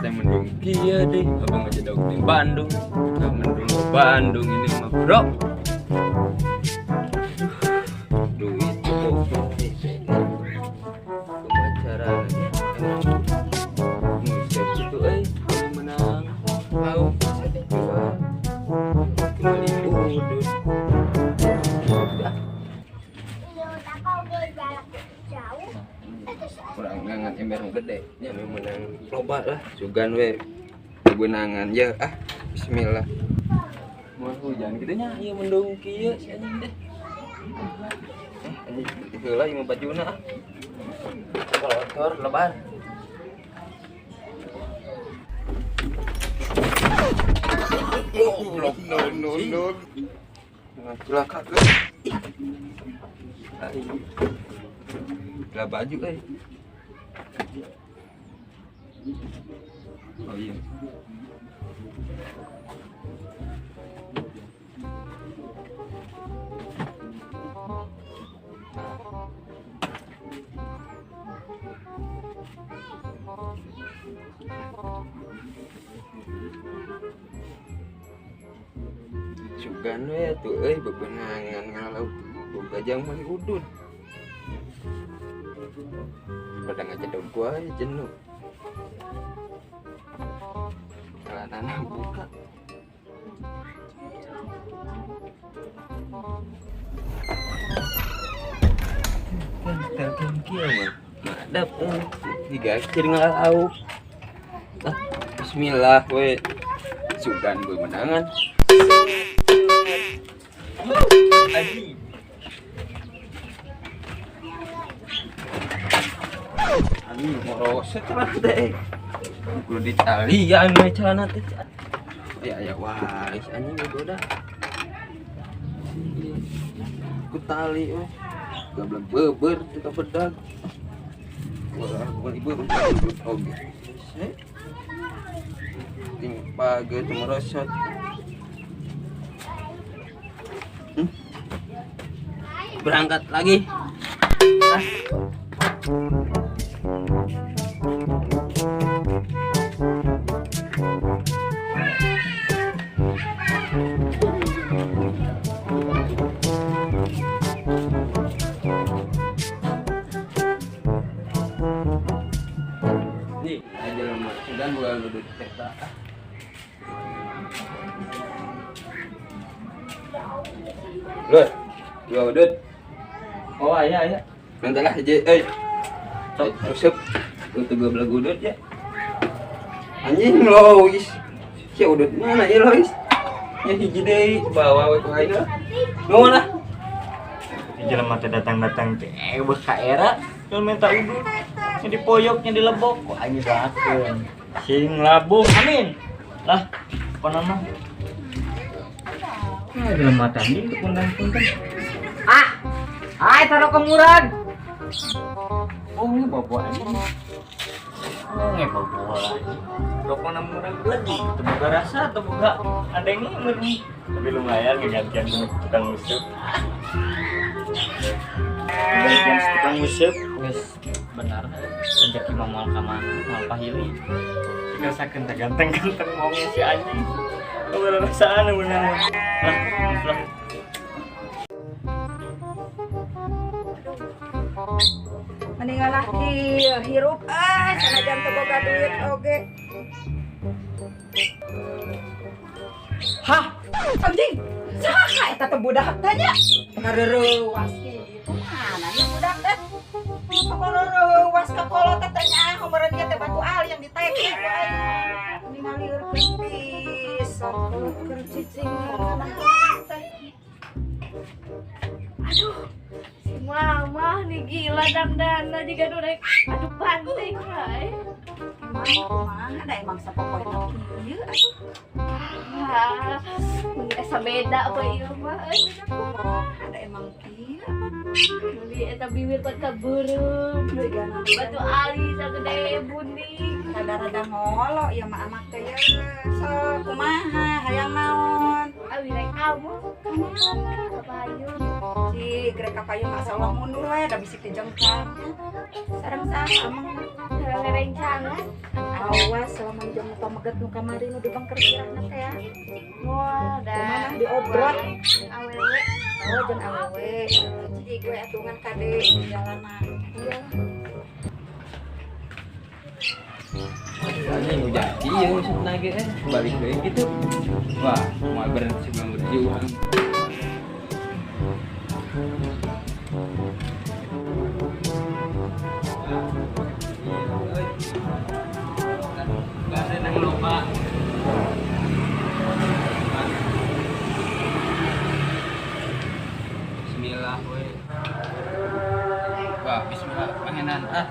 teh mendung kieu deh, abang aja dog di Bandung. Nah, mendung ke Bandung ini mah, bro. Duit cukup. Pemacaranya emang ngusep gitu euy, menang. Tahu bisa dijual. Kembali udut. Kurang ngangan ember gede nya menang loba lah sugan we bebenangan ya ah bismillah mau hujan gitu nya ieu mendung kieu si anjing deh anjing heula ieu mah bajuna ah kotor lebar goblok no no no celaka lah baju eh. Oh iya. Sugan we tuh euy bebenangan ngalauk boga jang meuli udun. Pada ngajadog gua jenuh. Celana buka. Kan kieu mah. Madap euy digacir ngalauk. Ah, bismillah we. Sugan bemenangan. Anjing. Anjing merosot celana teh. Kudu ditalian we celana teh. Ya ya wah, anjing udah. Ku tali we. Gablek beber teu kabedag. Wah, beli beber oge. Ting page teu merosot. Berangkat lagi. Ah. Nih, aja lama. Sudah bukan duduk kereta. Lur, dua udut. Oh iya iya. Nanti lah aja, eh. Sok, usep. Untuk dua belah udut ya. Anjing lois. Si udut mana ya lois? Ya hiji deui bawa we ku aing lah. Nuhun lah. Jelema teh datang-datang teh beuh ka era, nu minta udut. Nya dipoyok, nya dilebok ku aing doakeun. Sing labuh, amin. Lah, kono mah. Ah, jelema teh anjing teu kundang-kundang. Ah. Ai taruh ke murad. Oh, ini bawa anjing. Oh, ini bawa lagi. Rokok murad lagi. Teu boga rasa, teu boga ada yang ini. Tapi lumayan ngegantian tukang useup. Gantian tukang useup geus benar. Rezeki mah moal ka mana, moal pahili. Dirasakeun teh ganteng-ganteng wong si anjing. Teu rasaan bener. Lah, lah. Mendingan laki hirup ah sanajan teu boga duit oge. Hah, anjing. Saha eta teh budak teh nya? Ngareurewas kitu mana nya budak teh? Ngareurewas ka kolot teh nya meureun ieu teh batu ali yang diteke ku aing. Mendingan lieur pisan keur cicing kana teh. Aduh. Mama nih gila dangdana juga rek aduh banting wae. Emang kumaha da emang sapopoe kieu atuh. Ah, mun asa beda apa ieu mah euy beda kumaha da emang kieu. Meuli eta bibir teh kabeureum batu ali sagede buning. Rada-rada ngolo ieu mah anak teh ya. Sok kumaha hayang naon? Abi rek kamu ka mana? Ka Bayu. Ci Balik rek ka payun masa ulah mundur we da bisi teu jengkang. Sareng saha amang? Sareng rerencangan. Awas selama jeung pameget nu kamari nu dibangker sirahna teh ya. Moal da. Kumaha diobrot? Awewe. Oh, jeung awewe. Jadi gue atungan kade jalanan. Iya. Anjing hujan kieu maksudna ge balik deui gitu. Wah, moal berhenti sebelum berjuang. Gak seneng loba. Bismillah we. Wah, bismillah pangenan ah.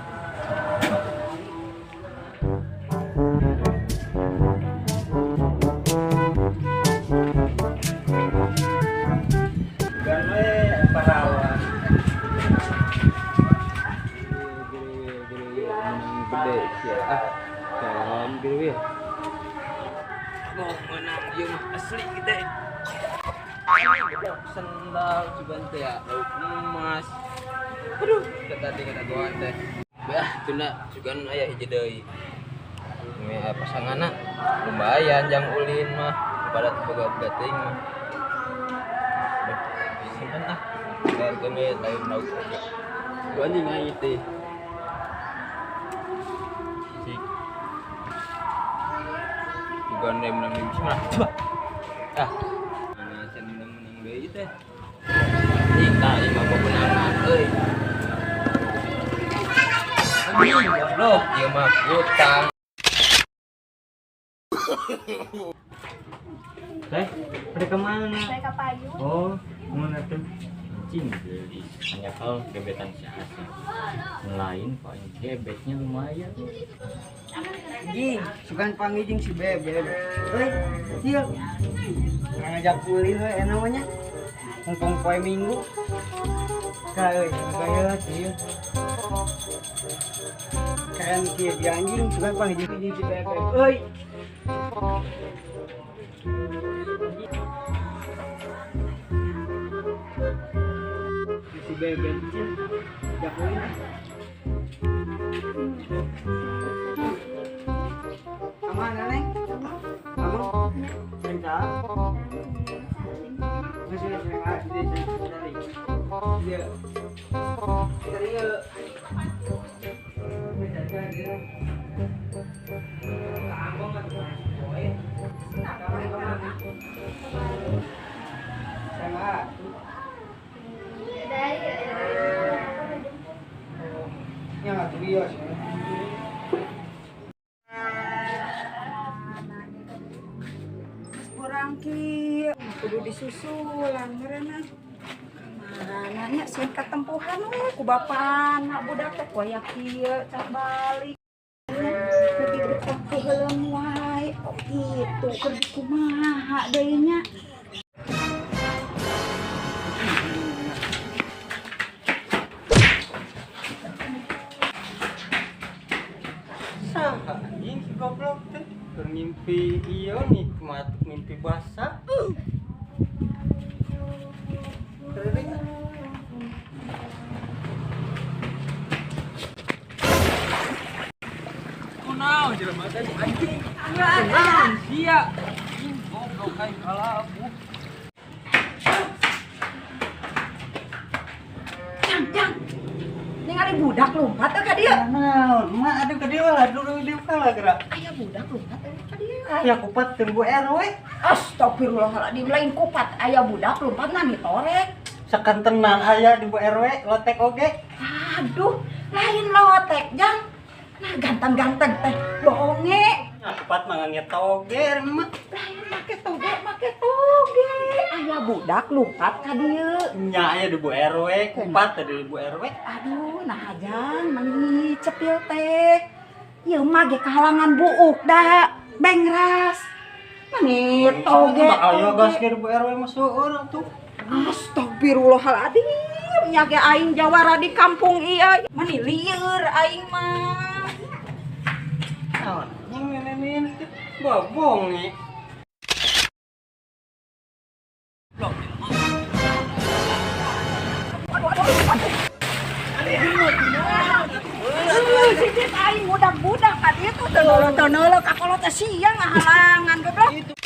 Gede sia ah. Salam gede. Oh, menang ieu mah asli gede. Sendal cuman teh ya, lauk emas. Aduh, kata teh kata goan teh. Bah, tuna sugan aya hiji deui. Ini pasanganna lumayan jang ulin mah pada boga teuing mah. Simpan ah. Harganya lain lauk. Anjing aing teh. Gandeng menang bismillah. Ah. Mana can menang deui teh. Ih, tah ieu mah bebenangan euy. Anjing, goblok, ieu mah hutang. Teh, pada kemana? Saya ka payun. Oh, mana tuh? Anjing geulis. Hanya kalau gebetan si Asep. Lain kok gebetnya lumayan. Anjing, sugan pangijing si Bebek. Euy, Cil. Ngajak ulin we namanya. Mumpung poe Minggu. Ka euy, gaya Cil. Keren kieu di anjing, sugan pangijing si Bebek. Euy. Si Bebek Cil. Jak ulin. Kemana, Neng? Kamu? Sering salah? Masih sering sering. Iya. Dari ya. Sama. Ya nggak tuh iya sih. Kurang ki kudu disusulan meureunna. Kamana nya sieun katempuhan we ku bapana budak teh waya kieu can balik. Nepi ka heuleum wae. Oh kitu keur kumaha deui nya. Saha anjing si goblok teh keur mimpi ieu nikmat mimpi basah. Kering. Kunaon jelema teh anjing. Kunaon sia. Anjing goblok aing kalabu. Jang, jang. Ningali budak lompat teh ka dieu. Naon, mak aduh ka dieu lah dulu dieu kalah gerak. Aya budak lompat teh ka dieu. Aya kupat teu Bu RW. Astagfirullahaladzim, lain kupat aya budak lompat na mitorek. Sakantenan aya di Bu RW lotek oge. Aduh, lain lotek, Jang. Nah, ganteng-ganteng teh bonge. Nah, kupat mah nge toge mah. Lain make toge, make toge. Aya budak lompat ka dieu. Nya aya di Bu RW, kupat teh di Bu RW. Aduh, nah Jang, meni cepil teh. Ieu mah ge kahalangan buuk da, bengras. Meni toge. Ayo gas ke Bu RW mah seueur atuh. Astagfirullahaladzim, nya ge aing jawara di kampung ieu. Meni lieur aing mah. Naon? Yang nenenin teh babonge. Aing budak-budak ka ditu teu neuleuh ka kolot teh sia ngahalangan goblok.